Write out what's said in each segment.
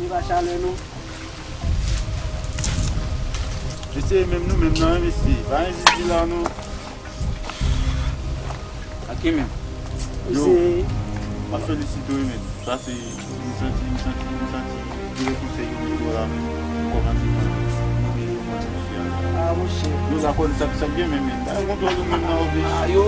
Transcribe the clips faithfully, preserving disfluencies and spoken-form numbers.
Li pa chalè non. Mesye, menm nou menm nan, mesye. Pa envite la non. Ak ki menm? Yo, m ap felisite w, men. Sa se, m santi, m santi, m santi, m vle konsèy yo, men, yo la, men. Kòmanse, men. Mwen, men, yo, mwen, mesye a. Ah, monchè. Yo, la, konn sa, sa gen, men, men. Ba yo kontwòl ou menm nan, oblije. Ah, yo.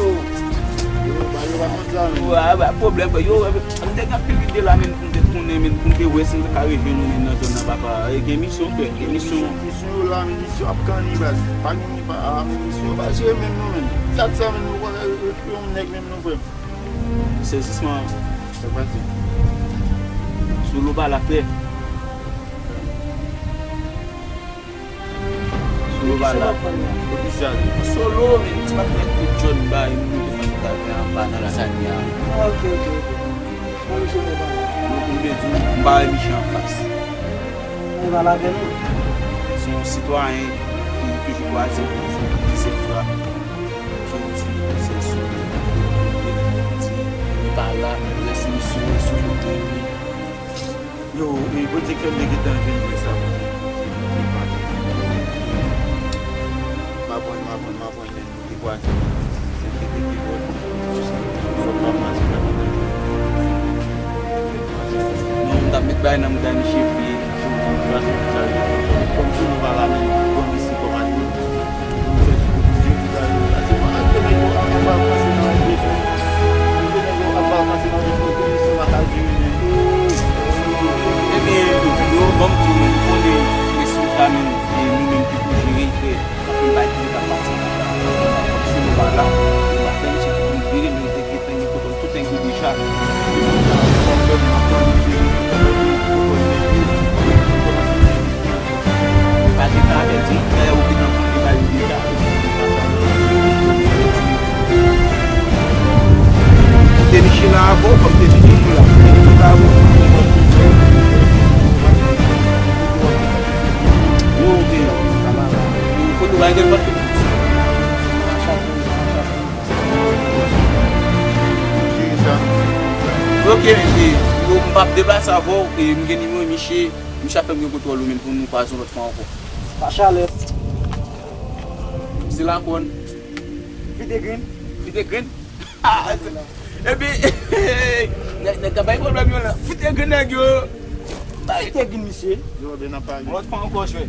Yo, ba yo, ba konn sa, men. Yo, a, ba, pwoblèm, ba, yo, m te gen anpil ide la, men, pou m te tounen, men, pou m te wè si m te ka rejwenn ou, men, nan zòn nan, papa. E, gen misyon, frè, gen misyon. Misyon, misyon yo la, men, misyon ap kanni, baz. Pa gen, pa, ah, men, misyon yo pa jere menm, non, men. Gad sa, men, nou, yon nèg menm, non, frè. Sezisman. Sa k pase? Solo pa la, frè. Solo pa la. Popisyal. Solo, men ti pa t mèt tout John bay, moun te fè tout afè anba nan lasanya. Ah, ok, ok, ok. Bon, misye fè pa la. Mwen, pou m te di w, m pa wè Miche anfas. Ou pa la avè nou? Se yon sitwayen ki toujou kwaze pou di se fra. Ki di se sou li. Di li pa la, rès misyon li sou kote li. Yo, e, Bondye fè m te gentan vin wè sa. M aprann, m aprann, m aprann lè nou te kwaze. Se te te te bò. Fòk m ap pase nan mitan. Non, m t ap met bagay nan mouda misye vre. Kòm si nou pa la menm, kòm isi kòm admin. Ebyen, yo, yo, ban m di w, men, ou konnen, men sou ta menm, e nou menm ki pou jere, frè, anpil bagay ki te ka pase. Kòm si nou pa la, nou pa fè misye pou vin vire, men li te gentan gen kontwòl tout nèg yo deja. Pa gentan avèti, dayè ou gentan konn bagay yo deja. Te Miche la avè w, kòm te Miche la. Yo, te. Kote w al gen pati. Ok, e, yo, m p ap deplase avè w, e, m gen nimewo Miche, Miche ap fè m gen kontwòl ou menm pou nou kwaze yon lòt fwa ankò. Pa chalè. Se la konn. Fite grenn. Fite grenn. Epi, nèg, nèg ka bay pwoblèm yo la. Fite grenn nèg yo. Fite grenn misye. Yo, ben nan pale. Yon lòt fwa ankò, jwè.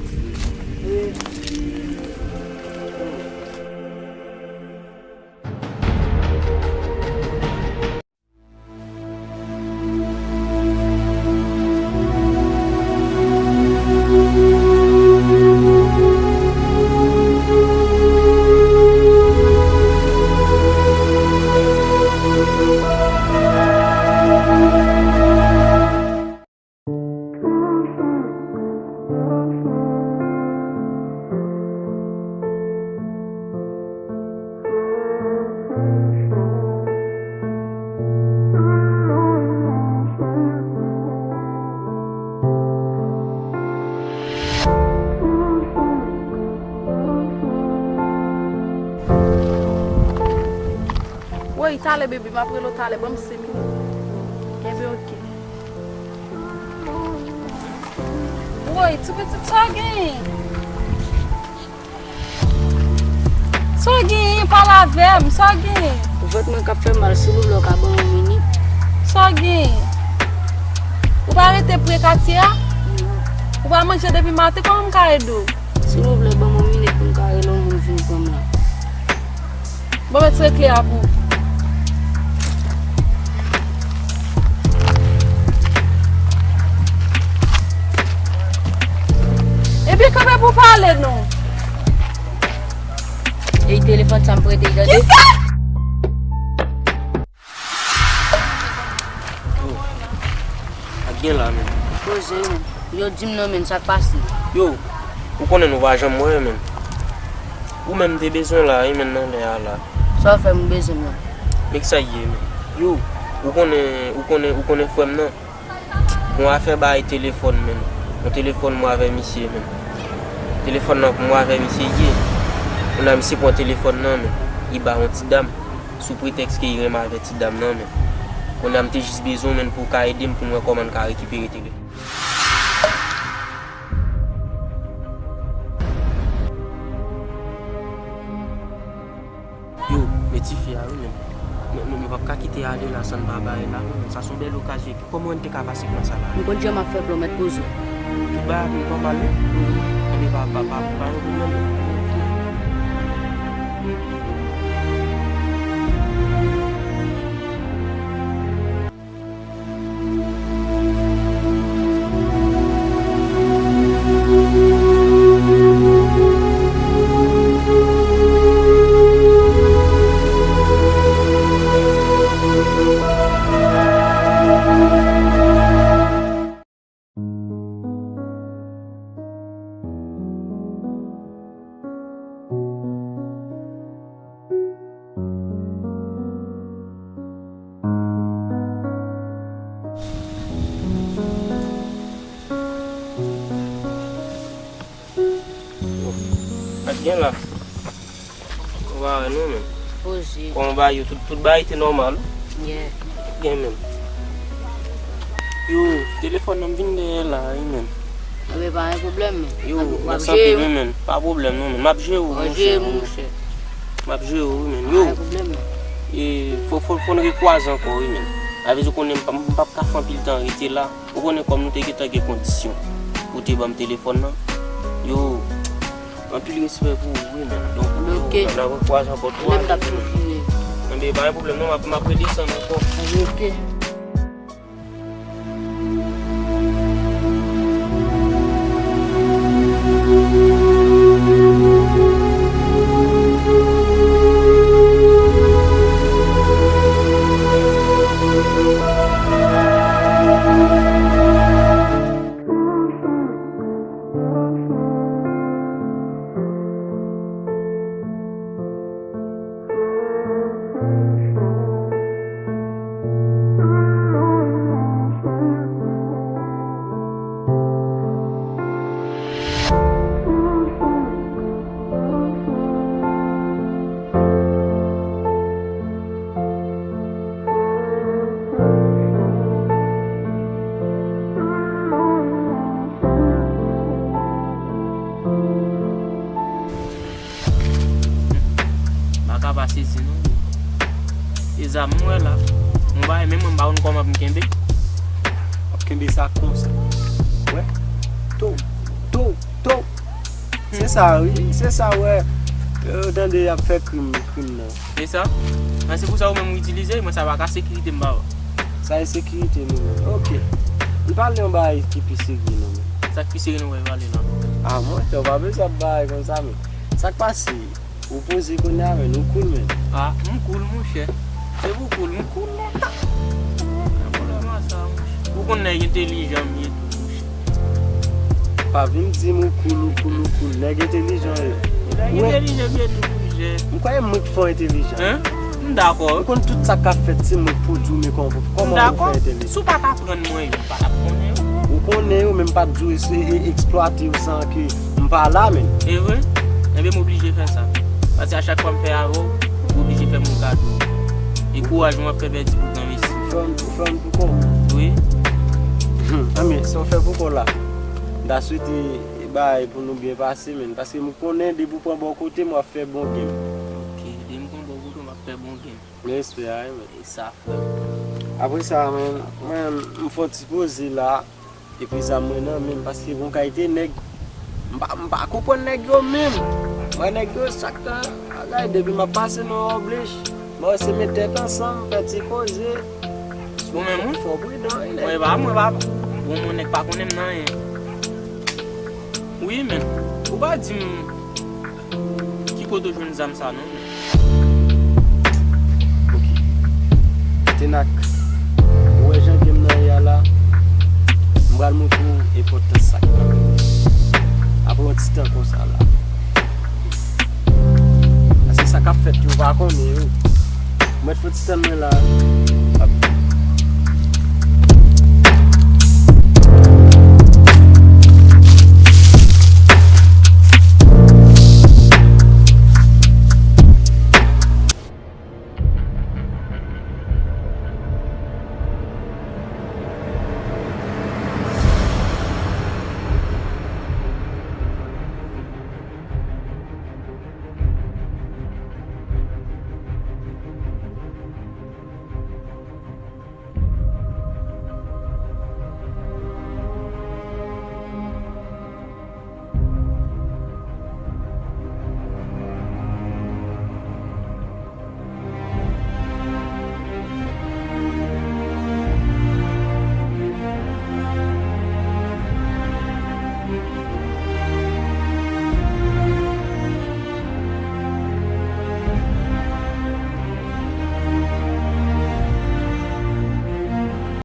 Woy, talè, bebe, m ap rele w talè, ban m senk minit. Enben, oke. Woy, ti pitit, sa w genyen? Sa w genyen? Pale avè m, sa w genyen? Vant mwen k ap fè m mal, silvouplè, w ka ban m yon minit? Sa w genyen? Ou pa rete pre katye a? Non. Ou pa manje depi maten, kòman m ka ede w? Silvouplè, ban m yon minit pou m ka rele yon moun vin pran m la. Bon, mèt se kle a pou ou. Ebyen, kanpe pou w pale non. Ey, telefòn sa m prete, tande? Kisa? Yo, ak gen la menm. Poze menm. Yo di m non menm, sa k pase? Yo, ou konnen nou pa janm wè menm. Ou menm m te bezwen w la wi menm nan lè a la. Sa w fè m bezwen m la? Men ki sa ye menm? Yo, ou konnen, ou konnen, ou konnen frè m nan? Yon afè bay telefòn menm. Yon telefòn mwen avè misye menm. Telefòn nan pou mwen avè misye ye. Kounye a misye pran telefòn nan menm. Li ba yon ti dam. Sou pretèks ke li renmen avè ti dam nan menm. Kounye a m te jis bezwen w menm pou w ka ede m pou n wè kòman n ka rekipere telefòn. Tifi a, wi, men. Nou, nou, nou p ap ka kite ale la san n pa bay la, wi, men. Sa se yon bèl okazyon. Kòman n te ka pase plan sa la? M konn jan m ap fè plan, mèt poze. Tout bagay ap vin nòmal, wi. Anben, pa, pa, pa, pa gen pwoblèm, non. Sa k gen la? Ou pa wè non, men. Poze. Kòman bagay yo? Tout, tout bagay te nòmal? Yeah. Gen, men. Yo, telefòn nan m vin dèyè la, wi, men. Anben, pa gen pwoblèm, men. Yo, mèsi anpil, wi, men. Pa pwoblèm, non, men. M ap jere w, monchè. M ap jere w, wi, men. Yo. Pa gen pwoblèm, men. E, fò, fò, fò n rekwaze ankò, wi, men. A vle di, ou konnen m p ap, m p ap ka fè anpil tan rete la. Ou konnen kòm nou te gentan gen kondisyon pou te ban m telefòn nan. Yo, anpil respè pou ou, wi, men. Donk, yo, n ap rekwaze ankò twa jou, men. Lè m t ap soufri. Anben, pa gen pwoblèm, non, m ap, m ap redesann ankò. Anben, oke. M pa ka pa sezi non. E zam m wè la. Yon bagay menm mwen m pa konn kòman pou m kenbe. W ap kenbe sa konsa. Wè. Tou, tou, tou. Se sa wi, se sa wè. Yo tande y ap fè krim, krim nan. Se sa? Men se pou sa ou menm ou itilize, mwen sa pa ka sekirite m pa wè. Sa e sekirite nou menm. Oke. N pale yon bagay ki pi serye non men. Sa k pi serye nou wè pale la? A monchè, w pa bezwen ap bagay konsa men. Sa k pase? Ou poze kounye a men, ou cool men. A, m cool monchè. Se pou cool, m cool lontan. Nan pwoblèm a sa monchè. Ou konn nèg entelijan m ye tou monchè. Pa vin di m ou cool, ou cool, ou cool. Nèg entelijan yo. Nèg entelijan m ye tou monchè. M kwè e mwen k fè w entelijan. Hein? M dakò. Ou konn tout sa k ap fèt, se mwen k pwodui w, men kòman, kòman pou fè entelijan? Si w pa t aprann mwen yo, m pa t ap konnen yo. Ou konnen yo, men m pa t dwe e, e, eksplwate w san ke m pa la, men. E vre? Enben, m oblije fè sa. Paske a chak fwa m fè avè w, ou oblije fè m yon kado. E kouraj mwen ap fè pèdi pou gran mesi. Ou fè m, ou fè m pou kò w? Wi. Anben, sa w fè pou kò w la. M ta swete bagay pou nou byen pase, men. Paske m konnen depi w pran bò kote m, w ap fè bon game. Ok, depi m pran bò kote w, m ap fè bon game. Respè a, wi, men. E sa, frè m. Apre sa, men, mwen, m fè yon ti poze la. Epi zam mwen nan men m, paske gon kalite nèg, m pa, m pa konprann nèg yo menm. Mwen nèg yo chak tan, bagay, depi m ap pase nan Wòblech, m wè se met tèt ansanm, fè ti koze. Ou menm, wi. Fò pridan, wi, nèg. Mwen pa, mwen pa, bon, mwen nèg pa konnen m nan anyen. Wi, men, ou pa di m ki kote w jwenn zam sa, non? Ok. Tenak, ou wè jan game nan ye a la? M pral montre w enpòtans sa k nan. Apre yon ti tan konsa la. Paske sa k ap fèt yo, ou pa konnen yo. Mèt fè ti tann mwen la. M ap